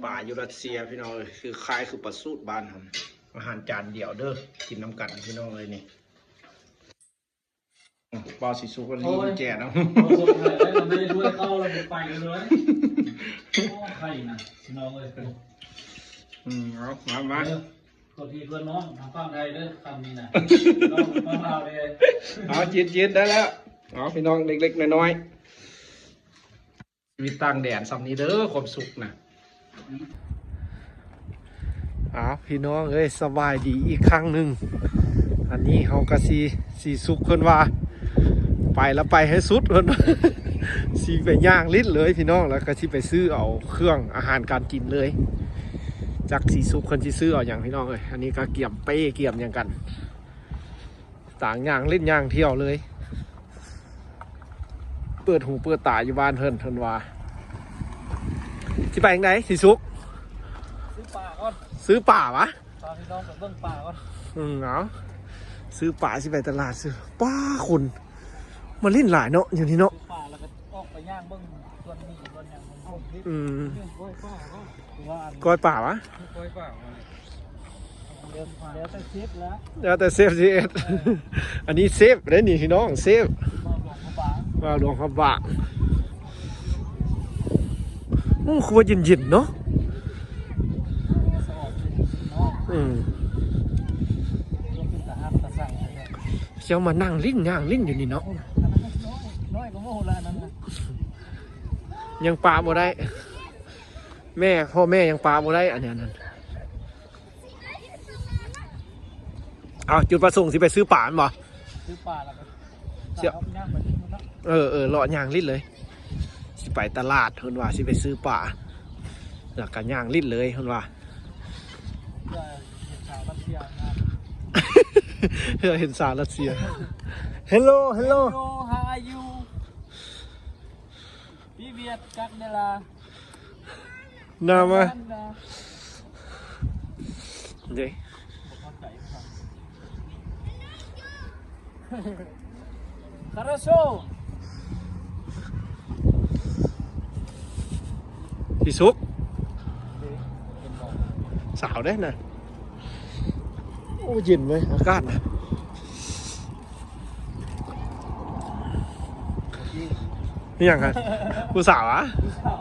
ປາຢູ່ຣັດເຊຍພີ່ນ້ອງເອີຍ ຄືຄ້າຍຄືປາສູດບ້ານເຮົາ ອາຫານຈານດຽວເດີ ກິນນຳກັນພີ່ນ້ອງເອີຍນີ້. ອືມ ບ່າວສີສຸກກໍລີແຈເນາະ ບໍ່ສົນໃຈແລ້ວ ໄດ້ຖ້ວຍເຂົ້າແລ້ວໄປເລີຍ. ໂອ້ ໄຂ່ນະພີ່ນ້ອງເອີຍ. ອືມ ເອົາ ມາ ມາ ເອີ ໂທດທີເພື່ອນນ້ອງທາງຝັ່ງໄທເດີ ຄຳນີ້ນະ ນ້ອງທາງລາວເດີ. ເອົາ ຈິນໆ ໄດ້ແລ້ວ. ເອົາ ພີ່ນ້ອງເລັກໆ ນ້ອຍໆ ຊີວິດຕ່າງແດນຊ່ຳນີ້ເດີ ຄວາມສຸກນະ. ອ້າວ ພີ່ນ້ອງເອີຍ ສະບາຍດີອີກຄັ້ງໜຶ່ງ. ອັນນີ້ເຮົາກະຊິ ສີສຸກເພິ່ນວ່າ ໄປລະໄປໃຫ້ສຸດເພິ່ນວ່າ ຊິໄປຍ່າງຫຼິ້ນເລີຍພີ່ນ້ອງ ແລ້ວກະຊິໄປຊື້ເອົາເຄື່ອງອາຫານການກິນເລີຍ. ຈັກສີສຸກເພິ່ນຊິຊື້ເອົາຫຍັງພີ່ນ້ອງເອີຍ. ອັນນີ້ກະກຽມເປ້ກຽມຫຍັງກັນ ຕ່າງຍ່າງຫຼິ້ນຍ່າງທ່ຽວເລີຍ ເປີດຫູເປີດຕາຢູ່ບ້ານເພິ່ນ. ເພິ່ນວ່າ ຊິໄປທາງໃດສີສຸກ? ຊື້ປາກ່ອນ ຊື້ປາຫວາ? ພາພີ່ນ້ອງໄປເບິ່ງປາກ່ອນ. ອືມ ເອົາ ຊື້ປາ ຊິໄປຕະຫຼາດຊື້ ປ້າ ຄົນມາຫຼິ້ນຫຼາຍເນາະ ຢູ່ນີ້ເນາະ ຊື້ປາແລ້ວກໍອອກໄປຍ່າງເບິ່ງສວນໝີສວນຫຍັງ. ອືມ ກ້ອຍປາຫວາ? ກ້ອຍປາຫວາ? ກ້ອຍປາຫວາ? ແລ້ວແຕ່ເຊຟແລ້ວ ແລ້ວແຕ່ເຊຟຊິເຮັດ. ເອີ ອັນນີ້ເຊຟເດ້ນີ້ພີ່ນ້ອງ ເຊຟ ບ່າວຫຼວງພະບາງ ບ່າວຫຼວງພະບາງ. ໂອ້ ຄືວ່າເຢັນໆ ເນາະ. ອືມ ເຈົ້າມານັ່ງຫຼິ້ນຍ່າງຫຼິ້ນຢູ່ນີ້ເນາະ. ນ້ອຍກວ່າໝູ່ລະອັນນັ້ນນະ ຍັງປະບໍ່ໄດ້ ແມ່ ພໍ່ແມ່ຍັງປະບໍ່ໄດ້ ອັນນີ້ ອັນນັ້ນ. ເອົາ ຈຸດປະສົງຊິໄປຊື້ປາແມ່ນບໍ່? ຊື້ປາແລ້ວກໍ ເອີ ເອີ ເລາະຍ່າງຫຼິ້ນເລີຍ ຊິໄປຕະຫຼາດ ເພິ່ນວ່າຊິໄປຊື້ປາ ແລ້ວກໍຍ່າງຫຼິ້ນເລີຍ ເພິ່ນວ່າ ເພື່ອເຫັນສາວຣັດເຊຍ. Hello, hello. Hello, how are you? Привет, как дела? Нормально. Нормально. Хорошо. ສີສຸກ ສາວເດ້ນະ. ໂອ້ ເຢັນເວີຍ ອາກາດນະ. ອີ່ຫຍັງຫັ້ນ? ຜູ້ສາວຫວາ? ຜູ້ສາວ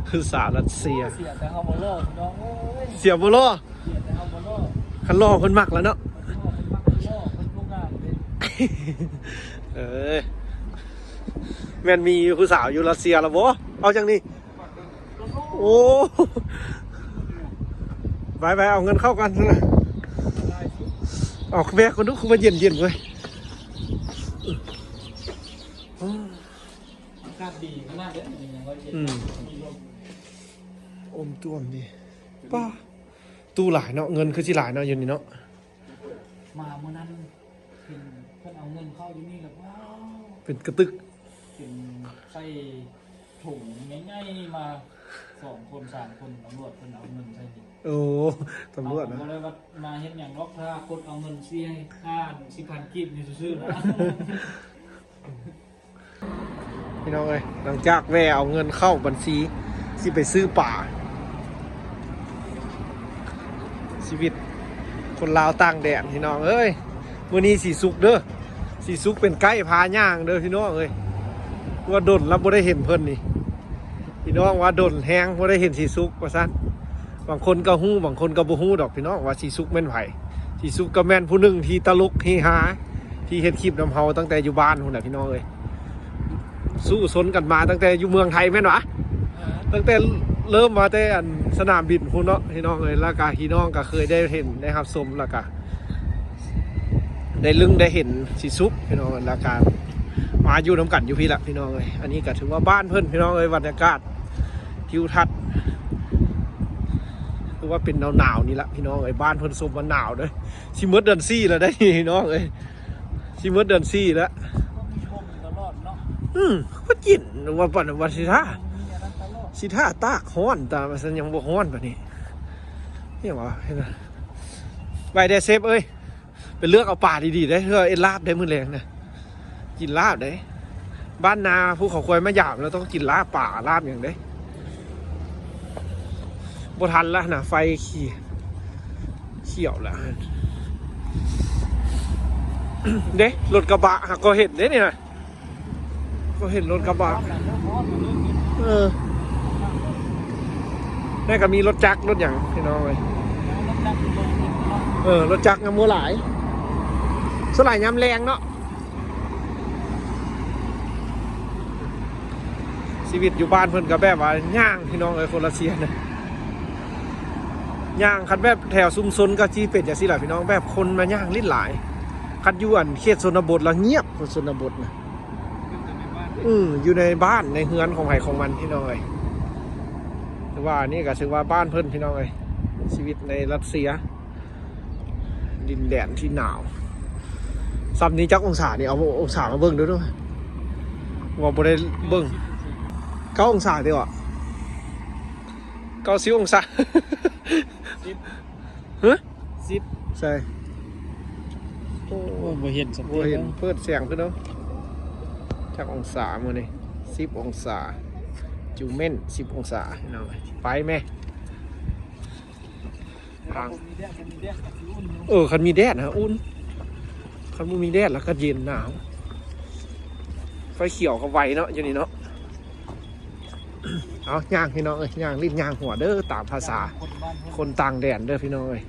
ຜູ້ສາວຣັດເຊຍ. ເສຍແຕ່ເຮົາບໍ່ຫຼໍ່ພີ່ນ້ອງເອີຍ. ເສຍບໍ່ຫຼໍ່? ເສຍແຕ່ເຮົາບໍ່ຫຼໍ່. ຄັນຫຼໍ່ເພິ່ນມັກແລ້ວເນາະ. ເພິ່ນມັກ ເພິ່ນຫຼໍ່ ເພິ່ນຜູ້ງາມເດ້. ເອີ ແມ່ນມີຜູ້ສາວຢູ່ຣັດເຊຍແລ້ວບໍ່? ເອົາຈັ່ງນີ້. ໂອ້ ໄປໆ ເອົາເງິນເຂົ້າກ່ອນນະ. ເອົາແບກກ່ອນດູ ຄືວ່າເຢັນໆ ເວີຍ. ອາກາດດີຂະໜາດເດ້ ອືມ ມີລົມ ອົມຕວມດີ. ປ້າ ຕູ້ຫຼາຍເນາະ ເງິນຄືຊິຫຼາຍເນາະ ຢູ່ນີ້ເນາະ. ມາມື້ນັ້ນ ເຫັນເພິ່ນເອົາເງິນເຂົ້າຢູ່ນີ້ແລ້ວ ວ້າວ ເປັນກະຕຶກ ເປັນໃສ່ຖົງໃຫຍ່ໆ ມາ ສອງຄົນສາມຄົນ ຕຳຫຼວດເພິ່ນເອົາເງິນໃສ່ນີ້. ໂອ້ ຕຳຫຼວດນະ ເຮົາບໍ່ໄດ້ວ່າມາເຮັດຫຍັງດອກ ຖ້າກົດເອົາເງິນຊິໃຫ້ຄ່າສິບພັນກີບນີ້ຊື່ໆ ນະ. ພີ່ນ້ອງເອີຍ ຫຼັງຈາກແວ່ເອົາເງິນເຂົ້າບັນຊີ ຊິໄປຊື້ປາ. ຊີວິດຄົນລາວຕ່າງແດນພີ່ນ້ອງເອີຍ. ມື້ນີ້ສີສຸກເດີ ສີສຸກເປັນໄກພາຍ່າງເດີພີ່ນ້ອງເອີຍ. ວ່າດົນລະບໍ່ໄດ້ເຫັນເພິ່ນນີ້ ພີ່ນ້ອງ ວ່າດົນແຮງບໍ່ໄດ້ເຫັນສີສຸກວ່າຊັ້ນ. ບາງຄົນກໍຮູ້ ບາງຄົນກໍບໍ່ຮູ້ດອກພີ່ນ້ອງ ວ່າສີສຸກແມ່ນໃຜ. ສີສຸກກໍແມ່ນຜູ້ໜຶ່ງທີ່ຕະຫຼົກເຮຮາ ທີ່ເຮັດຄລິບນຳເຮົາຕັ້ງແຕ່ຢູ່ບ້ານພຸ້ນແຫຼະພີ່ນ້ອງເອີຍ. ສູ້ຊົນກັນມາຕັ້ງແຕ່ຢູ່ເມືອງໄທແມ່ນຫວາ? ເອີ ຕັ້ງແຕ່ເລີ່ມມາແຕ່ອັນສະໜາມບິນພຸ້ນເນາະພີ່ນ້ອງເອີຍ. ແລ້ວກະພີ່ນ້ອງກໍເຄີຍໄດ້ເຫັນໄດ້ຮັບຊົມ ແລ້ວກະໄດ້ລຶ້ງໄດ້ເຫັນສີສຸກພີ່ນ້ອງ. ແລ້ວກະມາຢູ່ນຳກັນຢູ່ພີ້ລະພີ່ນ້ອງເອີຍ. ອັນນີ້ກໍຖືວ່າບ້ານເພິ່ນພີ່ນ້ອງເອີຍ. ບັນຍາກາດທິວທັດຄືວ່າເປັນໜາວໆນີ້ລະພີ່ນ້ອງເອີຍ. ບ້ານເພິ່ນຊົມວ່າໜາວເດີ. ຊິໝົດເດືອນສີ່ແລ້ວເດ້ພີ່ນ້ອງເອີຍ. ຊິໝົດເດືອນສີ່ແລ້ວ. ອືມ ກໍຈິນວ່າປານວ່າຊິຖ້າ ຊິຖ້າຕາກຮ້ອນ ແຕ່ວ່າຊັ້ນຍັງບໍ່ຮ້ອນປານນີ້. ຫຍັງວະ ໄວແດ່ເຊບເອີຍ. ໄປເລືອກເອົາປາດີໆເດ້ ເພື່ອເຮັດລາບໄດ້ມື້ແລງນະ. ກິນລາບເດ້. ບ້ານນາພູເຂົາຄວາຍມາຢາມແລ້ວຕ້ອງກິນລາບປາ ລາບຫຍັງເດ້. ບໍ່ທັນລະນະ ໄຟຂຽ- ຂຽວລະ ເດ້ ລົດກະບະຫາກໍເຫັນເດ້ນີ້ນະ ກໍເຫັນລົດກະບະ ເອີ ແລ້ວກໍມີລົດຈັກລົດຫຍັງພີ່ນ້ອງເອີຍ ເອີ ລົດຈັກຍັງບໍ່ຫຼາຍ ສ່ວນຫຼາຍຍາມແລງເນາະ. ຊີວິດຢູ່ບ້ານເພິ່ນກໍແບບວ່າຍ່າງພີ່ນ້ອງເອີຍ ຄົນຣັດເຊຍນະ ຍ່າງ ຄັນແບບແຖວຊຸມຊົນກໍຊິເປັນຈັ່ງຊີ້ແຫຼະພີ່ນ້ອງ ແບບຄົນມາຍ່າງຫຼິ້ນຫຼາຍ ຄັນຢູ່ອັນເຂດຊົນນະບົດລະງຽບ ຄົນຊົນນະບົດນະ ອື ຢູ່ໃນບ້ານໃນເຮືອນຂອງໃຜຂອງມັນພີ່ນ້ອງເອີຍ ຖືວ່ານີ້ກໍຖືວ່າບ້ານເພິ່ນພີ່ນ້ອງເອີຍ ຊີວິດໃນຣັດເຊຍ ດິນແດນທີ່ໜາວ ຊ່ຳນີ້ຈັກອົງສານີ້ ເອົາອົງສາມາເບິ່ງດູດູ ວ່າບໍ່ໄດ້ເບິ່ງ ເກົ້າອົງສາຕິວະ ເກົ້າສິບອົງສາ ຮະ ສິບ ໃສ່ ໂອ້ ບໍ່ເຫັນ ບໍ່ເຫັນ ເປີດແສງຂຶ້ນເນາະ ຈັກອົງສາມື້ນີ້ ສິບອົງສາ ຈູເມັນ ສິບອົງສາ ພີ່ນ້ອງ ໄປແມ່. ທາງ ເອີ ຄັນມີແດດນະອຸ່ນ ຄັນບໍ່ມີແດດລະກະເຢັນໜາວ ໄຟຂຽວກໍໄວເນາະ ຢູ່ນີ້ເນາະ ເອົາຍ່າງພີ່ນ້ອງເອີຍ ຍ່າງຫຼິ້ນຍ່າງຫົວເດີ ຕາມພາສາຄົນຕ່າງແດນເດີພີ່ນ້ອງເອີຍ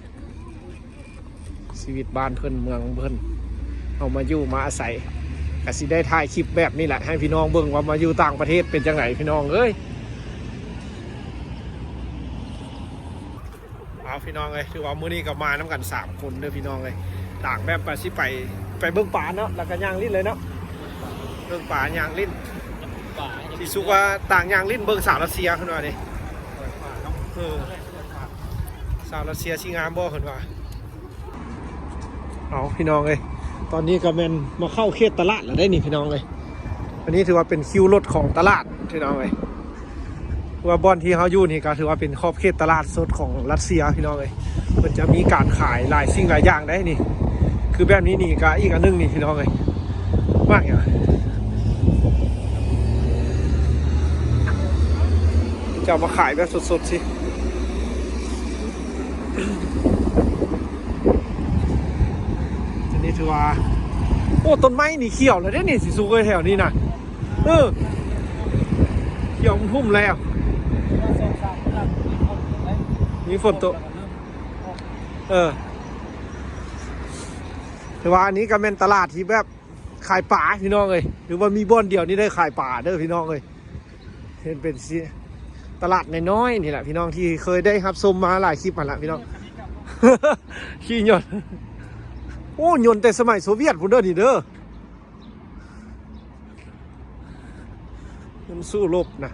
ຊີວິດບ້ານເພິ່ນເມືອງເພິ່ນ ເຮົາມາຢູ່ມາອາໄສ ກະຊິໄດ້ຖ່າຍຄລິບແບບນີ້ແຫຼະ ໃຫ້ພີ່ນ້ອງເບິ່ງວ່າມາຢູ່ຕ່າງປະເທດເປັນຈັ່ງໃດພີ່ນ້ອງເອີຍ. ເອົາພີ່ນ້ອງເອີຍ ຖືວ່າມື້ນີ້ກໍມານຳກັນສາມຄົນເດີພີ່ນ້ອງເອີຍ ຕ່າງແບບວ່າຊິໄປ ໄປເບິ່ງປາເນາະ ແລ້ວກໍຍ່າງຫຼິ້ນເລີຍເນາະ ເບິ່ງປາຍ່າງຫຼິ້ນ ຊິສຸກວ່າຕ່າງຍ່າງຫຼິ້ນເບິ່ງສາວຣັດເຊຍເພິ່ນວ່ານີ້ ເອີ ສາວຣັດເຊຍຊິງາມບໍ່ເພິ່ນວ່າ. ເອົາພີ່ນ້ອງເອີຍ ຕອນນີ້ກໍແມ່ນມາເຂົ້າເຂດຕະຫຼາດແລ້ວເດ້ນີ້ພີ່ນ້ອງເອີຍ ອັນນີ້ຖືວ່າເປັນຄິວລົດຂອງຕະຫຼາດພີ່ນ້ອງເອີຍ ວ່າບ່ອນທີ່ເຮົາຢູ່ນີ້ກໍຖືວ່າເປັນຂອບເຂດຕະຫຼາດສົດຂອງຣັດເຊຍພີ່ນ້ອງເອີຍ ເພິ່ນຈະມີການຂາຍຫຼາຍສິ່ງຫຼາຍຢ່າງໄດ໋ນີ້ ຄືແບບນີ້ນີ້ກໍອີກອັນໜຶ່ງນີ້ພີ່ນ້ອງເອີຍ ໝາກຫຍັງ ຈະເອົາມາຂາຍແບບສົດໆຊິ ອັນນີ້ຖືວ່າ ໂອ້ ຕົ້ນໄມ້ນີ້ຂຽວແລ້ວເດ້ນີ້ ຊິສຸກເອີຍ ແຖວນີ້ນະ ເອີ ຂຽວຫຸ້ມແລ້ວ ມີຝົນຕົກ ເອີ ແຕ່ວ່າອັນນີ້ກໍແມ່ນຕະຫຼາດທີ່ແບບຂາຍປາພີ່ນ້ອງເອີຍ ຫຼືວ່າມີບ່ອນດຽວນີ້ໄດ້ຂາຍປາເດີພີ່ນ້ອງເອີຍ. ເຫັນເປັນຊິ ຕະຫຼາດນ້ອຍໆນີ້ແຫຼະພີ່ນ້ອງ ທີ່ເຄີຍໄດ້ຮັບຊົມມາຫຼາຍຄລິບຫັ້ນລະພີ່ນ້ອງ ຂີ່ຍົນ ໂອ້ ຍົນແຕ່ສະໄໝໂຊວຽດພຸ້ນເດີນີ້ເດີ ມັນສູ້ລົບນະ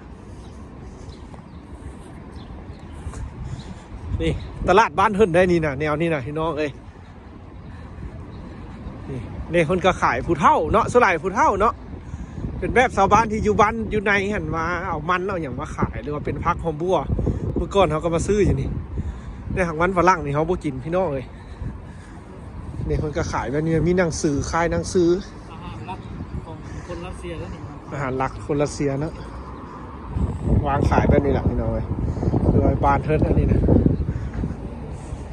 ນີ້ຕະຫຼາດບ້ານເພິ່ນໄດ໋ນີ້ນະ ແນວນີ້ນະພີ່ນ້ອງເອີຍ. ນີ້ ນີ້ເພິ່ນກໍຂາຍຜູ້ເຖົ້າເນາະ ສ່ວນຫຼາຍຜູ້ເຖົ້າເນາະ ເປັນແບບຊາວບ້ານທີ່ຢູ່ບ້ານຢູ່ໃນຫັ້ນ ມາເອົາມັນເອົາຫຍັງມາຂາຍ ຫຼືວ່າເປັນຜັກຫອມບົວ ເມື່ອກ່ອນເຮົາກໍມາຊື້ຢູ່ນີ້ ແຕ່ຫາກມັນຝຣັ່ງນີ້ເຮົາບໍ່ກິນພີ່ນ້ອງເອີຍ. ນີ້ເພິ່ນກໍຂາຍແບບນີ້ ມີໜັງສື ຂາຍໜັງສື ອາຫານຫຼັກຂອງຄົນຣັດເຊຍແລ້ວນີ້ ອາຫານຫຼັກຄົນຣັດເຊຍເນາະ ວາງຂາຍແບບນີ້ແຫຼະພີ່ນ້ອງເອີຍ ຄືວ່າບ້ານເພິ່ນອັນນີ້ນະ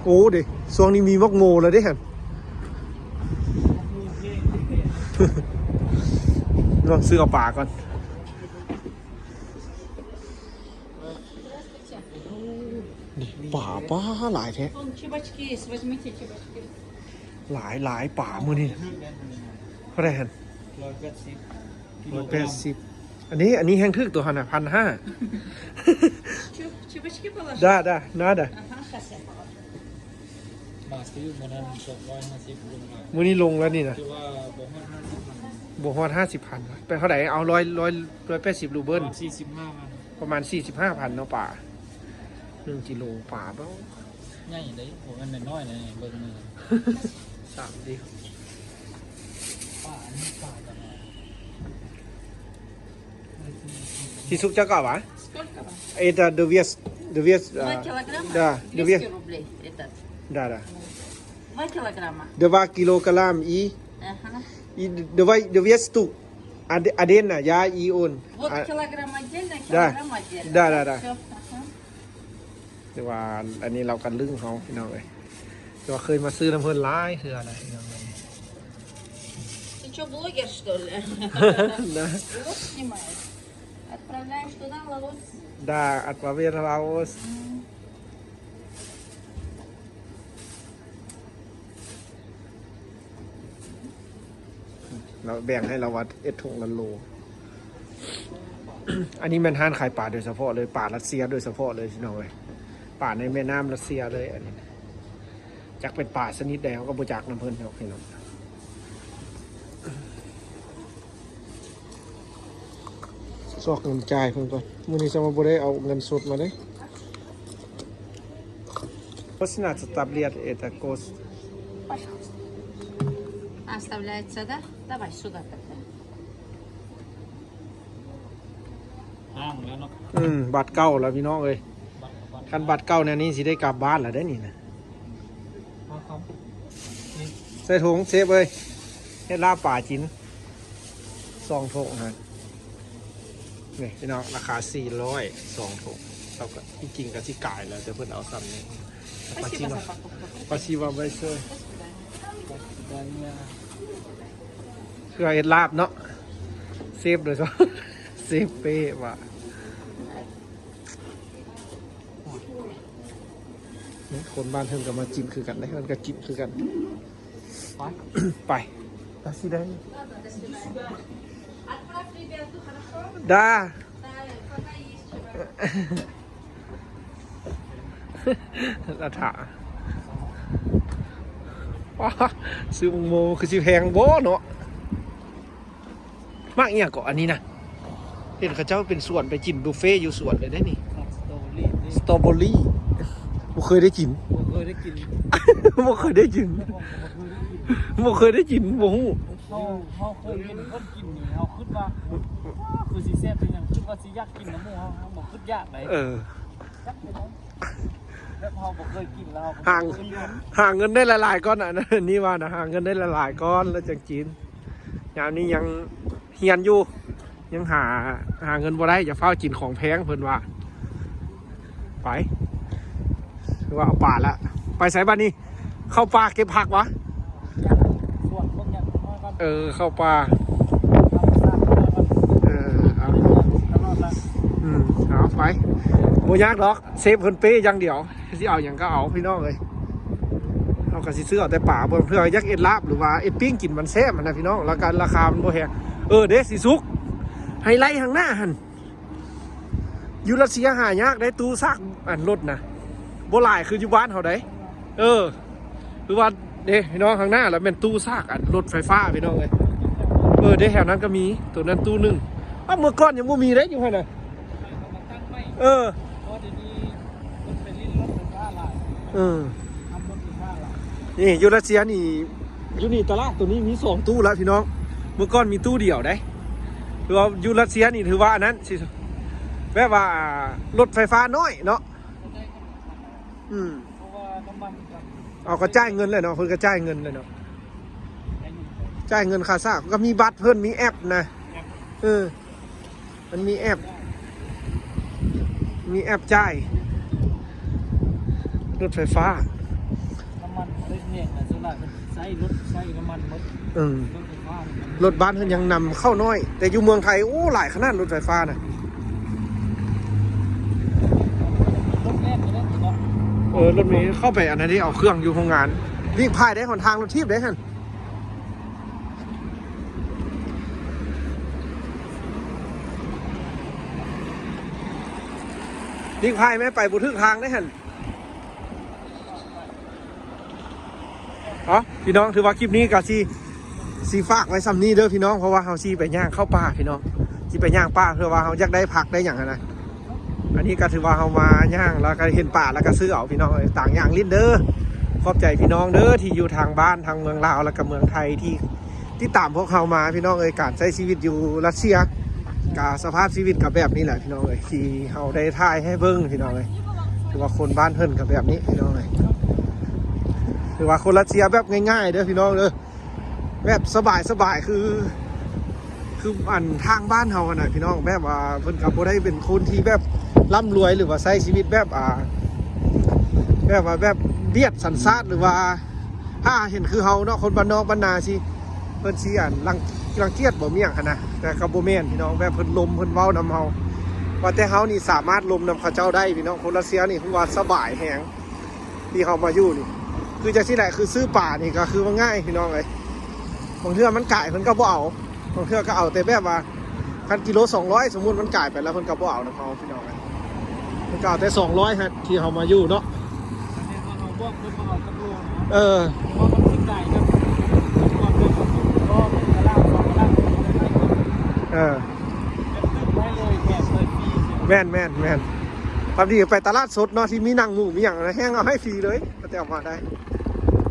ໂອ້ເດ້ ຊ່ວງນີ້ມີໝາກໂມແລ້ວເດ້ຫັ້ນ ລອງຊື້ເອົາປາກ່ອນ ນີ້ປາ ປາຫຼາຍແທ້ Вон чебачки есть, возьмите чебачки. ຫຼາຍ ຫຼາຍປາມື້ນີ້ນະ ເທົ່າໃດຫັ້ນ? ຮ້ອຍແປດສິບ ອັນນີ້ ອັນນີ້ແຮງຖືກໂຕຫັ້ນນະ ພັນຫ້າ Чё, чебачки положить? ໄດ້ ໄດ້ ນາດາ Ага, щас я положу. ບາດຄືມື້ນັ້ນສອງຮ້ອຍຫ້າສິບ ລົງມາ ມື້ນີ້ລົງແລ້ວນີ້ນະ ຖືວ່າບໍ່ຮອດຫ້າສິບພັນ ບໍ່ຮອດຫ້າສິບພັນ ໄປເທົ່າໃດ? ເອົາ ຮ້ອຍ ຮ້ອຍ ຮ້ອຍແປດສິບຣູເບິນ ປະມານສີ່ສິບຫ້າພັນ ປະມານສີ່ສິບຫ້າພັນເນາະ ປາ ໜຶ່ງກິໂລ ປາ ເບິ່ງ ໃຫຍ່ເດ້ ບໍ່ແມ່ນນ້ອຍໆເດ້ ເບິ່ງມື ສາມດີ ປາ ອັນນີ້ປາ ປາ Сисук чака ва? Сколько вам? Это двести, двести, а, два килограмма? Да, двести. Двести рублей этот. Да, да. Два килограмма. Два килограмма и, ага, и два, двести штук. Отдельно, я и он. Вот килограмм отдельно, килограмм отдельно. Да, да, да. Всё, ага. ແຕ່ວ່າອັນນີ້ລາວກໍລຶ້ງເຮົາພີ່ນ້ອງເອີຍ ແຕ່ວ່າເຄີຍມາຊື້ນຳເພິ່ນຫຼາຍເທື່ອແລ້ວພີ່ນ້ອງເອີຍ. Ты чё, блогер, что ли? Да. Лаос снимаешь? Отправляешь туда, Лаос? Да, отправил Лаос. М. ລາວແບ່ງໃຫ້ລາວວ່າເອັດຖົງລະໂລ. ອັນນີ້ແມ່ນຮ້ານຂາຍປາໂດຍສະເພາະເລີຍ ປາຣັດເຊຍໂດຍສະເພາະເລີຍພີ່ນ້ອງເອີຍ. ປາໃນແມ່ນ້ຳຣັດເຊຍເລີຍອັນນີ້. ຈັກເປັນປາຊະນິດໃດເຮົາກໍບໍ່ຈັກນຳເພິ່ນດອກພີ່ນ້ອງ. ຊອກເງິນຈ່າຍເພິ່ນກ່ອນ. ມື້ນີ້ຊັ້ນວ່າບໍ່ໄດ້ເອົາເງິນສົດມາເດ້. Можно оставлять это кос? Пожалуйста. Оставляется, да? Давай сюда тогда. ຫ້າງແລ້ວເນາະ. ອືມ ບັດເກົ່າແລ້ວພີ່ນ້ອງເອີຍ. ຄັນບັດເກົ່າແນວນີ້ຊິໄດ້ກັບບ້ານແລ້ວເດ້ນີ້ນະ. ໃສ່ຖົງເຊບເອີຍ ເຮັດລາບປາກິນສອງຖົງຫັ້ນ. ນີ້ພີ່ນ້ອງ ລາຄາສີ່ຮ້ອຍ ສອງຖົງ. ເຮົາກໍທີ່ຈິງກໍຊິກາຍແລ້ວ ແຕ່ເພິ່ນເອົາສ່ຳນີ້. Спасибо за покупку. Спасибо большое. До свидания. ເພື່ອເຮັດລາບເນາະ ເຊບໂດຍສະເພາະ ເຊບເປ້ວ່າ. ນີ້ຄົນບ້ານເພິ່ນກໍມາກິນຄືກັນເດ້ ເພິ່ນກໍກິນຄືກັນ. ໄປ ໄປ До свидания. Да. ລະຖາ ວ້າ ຊື້ໝາກໂມຄືຊິແພງບໍ່ເນາະ. ໝາກອີ່ຫຍັງເກາະອັນນີ້ນະ? ເຫັນເຂົາເຈົ້າເປັນສວນ ໄປກິນບຸບເຟຢູ່ສວນເລີຍເດ້ນີ້. ສະຕໍເບີຣີ. ບໍ່ເຄີຍໄດ້ກິນ ບໍ່ເຄີຍໄດ້ກິນ ບໍ່ເຄີຍໄດ້ກິນ ບໍ່ເຄີຍໄດ້ກິນ ບໍ່ເຄີຍໄດ້ກິນ ບໍ່ຮູ້. ເຮົາ ເຮົາເຄີຍເຫັນເພິ່ນກິນນີ້ ເຮົາຄິດວ່າ ຄືຊິແຊບຄືຫຍັງ ຄິດວ່າຊິຢາກກິນນຳໝູ່ເຮົາ ເຮົາບໍ່ຄິດຢາກໃດ. ເອີ ຈັກເປັນຫຍັງ ແບບເຮົາບໍ່ເຄີຍກິນແລ້ວ ຫາ ຫາເງິນໄດ້ຫຼາຍໆກ່ອນນະ ນີ້ວ່ານະ ຫາເງິນໄດ້ຫຼາຍໆກ່ອນແລ້ວຈັ່ງກິນ. ຍາມນີ້ຍັງຮຽນຢູ່ ຍັງຫາ ຫາເງິນບໍ່ໄດ້ ຢ່າຟ້າວກິນຂອງແພງ ເພິ່ນວ່າ. ໄປ ຄືວ່າເອົາປາລະ ໄປໃສບາດນີ້? ເຂົ້າປ່າເກັບຜັກຫວາ? ເອີ ເຂົ້າປ່າ ເອີ ເອົາ ອືມ ເອົາໄປ ບໍ່ຍາກດອກ ເຊບເພິ່ນເປຢ່າງດຽວ ຊິເອົາຫຍັງກໍເອົາພີ່ນ້ອງເອີຍ. ເຮົາກໍຊິຊື້ເອົາແຕ່ປາ ເພື່ອຢາກເຮັດລາບ ຫຼືວ່າເຮັດປີ້ງກິນມັນແຊບຫັ້ນນະພີ່ນ້ອງ ແລ້ວກໍລາຄາມັນບໍ່ແພງ. ເອີ ເດ້ ສີສຸກ ໄຮໄລທາງໜ້າຫັ້ນ ຢູ່ຣັດເຊຍຫາຍາກໄດ໋ ຕູ້ຊາກອັນລົດນະ ບໍ່ຫຼາຍຄືຢູ່ບ້ານເຮົາໄດ໋. ເອີ ຄືວ່າເດ້ພີ່ນ້ອງ ຂ້າງໜ້າລະແມ່ນຕູ້ຊາກອັນລົດໄຟຟ້າພີ່ນ້ອງເອີຍ. ເອີ ເດ້ ແຖວນັ້ນກໍມີ ໂຕນັ້ນຕູ້ໜຶ່ງ. ອ້າວ ເມື່ອກ່ອນຍັງບໍ່ມີເດ້ຢູ່ຫັ້ນນະ. ເອີ ເອີ ນີ້ຢູ່ຣັດເຊຍນີ້ ຢູ່ນີ້ຕະຫຼາດໂຕນີ້ມີສອງຕູ້ແລ້ວພີ່ນ້ອງ. ເມື່ອກ່ອນມີຕູ້ດຽວເດ້. ຄືວ່າຢູ່ຣັດເຊຍນີ້ຖືວ່າອັນນັ້ນຊິ ແບບວ່າລົດໄຟຟ້ານ້ອຍເນາະ. ອືມ ເພາະວ່ານ້ຳມັນ ເອົາ ກໍຈ່າຍເງິນແຫຼະເນາະ ເພິ່ນກໍຈ່າຍເງິນແຫຼະເນາະ ຈ່າຍເງິນຄ່າສາກ ກໍມີບັດເພິ່ນ ມີແອັບນະ. ເອີ ມັນມີແອັບ ມີແອັບຈ່າຍລົດໄຟຟ້າ. ນ້ຳມັນບໍ່ໄດ້ແພງນະ ສ່ວນຫຼາຍເພິ່ນໃຊ້ລົດໃຊ້ນ້ຳມັນໝົດ. ເອີ ລົດໄຟຟ້າ ລົດບ້ານເພິ່ນຍັງນຳເຂົ້າໜ້ອຍ ແຕ່ຢູ່ເມືອງໄທ ໂອ້ ຫຼາຍຂະໜາດລົດໄຟຟ້ານະ. ລົດແລ່ນຢູ່ເດ້ເນາະ. ເອີ ລົດເມເຂົ້າໄປອັນນັ້ນເດ້ ເອົາເຄື່ອງຢູ່ໂຮງງານ. ຫຼີກພາຍໄດ້ ຫົນທາງລົດຖີບໄດ້ຫັ້ນ. ຫຼີກພາຍແມ່ໄປບໍ່ຖືກທາງໄດ້ຫັ້ນ. ເອົາ ພີ່ນ້ອງ ຖືວ່າຄລິບນີ້ກໍຊິ ຊິຝາກໄວ້ສ່ຳນີ້ເດີພີ່ນ້ອງ ເພາະວ່າເຮົາຊິໄປຍ່າງເຂົ້າປ່າພີ່ນ້ອງ ຊິໄປຍ່າງປ່າ ເພື່ອວ່າເຮົາຢາກໄດ້ຜັກໄດ້ຫຍັງຫັ້ນນະ. ອັນນີ້ກໍຖືວ່າເຮົາມາຍ່າງ ແລ້ວກໍເຫັນປ່າ ແລ້ວກໍຊື້ເອົາພີ່ນ້ອງເອີຍ ຕ່າງຢ່າງຫຼິ້ນເດີ. ຂອບໃຈພີ່ນ້ອງເດີ ທີ່ຢູ່ທາງບ້ານ ທາງເມືອງລາວ ແລ້ວກໍເມືອງໄທ ທີ່ຕິດຕາມພວກເຮົາມາພີ່ນ້ອງເອີຍ. ການໃຊ້ຊີວິດຢູ່ຣັດເຊຍກໍສະພາບຊີວິດກໍແບບນີ້ແຫຼະພີ່ນ້ອງເອີຍ ທີ່ເຮົາໄດ້ຖ່າຍໃຫ້ເບິ່ງພີ່ນ້ອງເອີຍ. ຄືວ່າຄົນບ້ານເພິ່ນກໍແບບນີ້ພີ່ນ້ອງເອີຍ ຄືວ່າຄົນຣັດເຊຍແບບງ່າຍໆເດີພີ່ນ້ອງເດີ. ແບບສະບາຍໆ ຄື ຄືອັນທາງບ້ານເຮົາຫັ້ນນະພີ່ນ້ອງ ແບບວ່າເພິ່ນກໍບໍ່ໄດ້ເປັນຄົນທີ່ແບບລ່ຳລວຍ ຫຼືວ່າໃຊ້ຊີວິດແບບ ອ່າ ແບບວ່າແບບບຽດສັນຊາດ ຫຼືວ່າຖ້າເຫັນຄືເຮົາເນາະ ຄົນບ້ານນອກບ້ານນາຊິ ເພິ່ນຊິອັນລັງ ລັງກຽດບໍ່ ມີຫຍັງຫັ້ນນະ. ແຕ່ກໍບໍ່ແມ່ນພີ່ນ້ອງ ແບບເພິ່ນລົມເພິ່ນເວົ້ານຳເຮົາ ວ່າແຕ່ເຮົານີ້ສາມາດລົມນຳເຂົາເຈົ້າໄດ້ພີ່ນ້ອງ. ຄົນຣັດເຊຍນີ້ຮູ້ວ່າສະບາຍແຮງ ທີ່ເຮົາມາຢູ່ນີ້ ຄືຈັ່ງຊີ້ແຫຼະ ຄືຊື້ປານີ້ກໍຄືວ່າງ່າຍພີ່ນ້ອງເອີຍ. ບາງເທື່ອມັນກາຍເພິ່ນກໍບໍ່ເອົາ ບາງເທື່ອກໍເອົາແຕ່ແບບວ່າ ຄັນກິໂລສອງຮ້ອຍ ສົມມຸດມັນກາຍໄປແລ້ວ ເພິ່ນກໍບໍ່ເອົານຳເຮົາພີ່ນ້ອງເອີຍ. ເພິ່ນກໍເອົາແຕ່ສອງຮ້ອຍຫັ້ນ ທີ່ເຮົາມາຢູ່ເນາະ. ເອີ ເອີ ແມ່ນໆໆ ພາບດີໄປຕະຫຼາດສົດເນາະ ທີ່ມີໜັງໝູມີຫຍັງນະ ແຮ່ງເອົາໃຫ້ຟຣີເລີຍ ກໍແຕ່ເອົາມາໄດ້.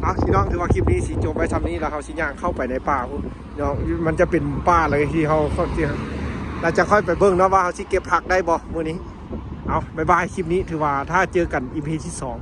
ເອົາ ພີ່ນ້ອງ ຖືວ່າຄລິບນີ້ຊິຈົບໄວ້ຊ່ຳນີ້ ແລ້ວເຮົາຊິຍ່າງເຂົ້າໄປໃນປ່າພຸ້ນເນາະ. ມັນຈະເປັນປ່າເລີຍທີ່ເຮົາ ເຮົາຈະ ແລ້ວຈະຄ່ອຍໄປເບິ່ງເນາະ ວ່າເຮົາຊິເກັບຜັກໄດ້ບໍ່ມື້ນີ້. ເອົາ ບາຍບາຍ ຄລິບນີ້ຖືວ່າຖ້າເຈີກັນ ອີພີ ທີສອງ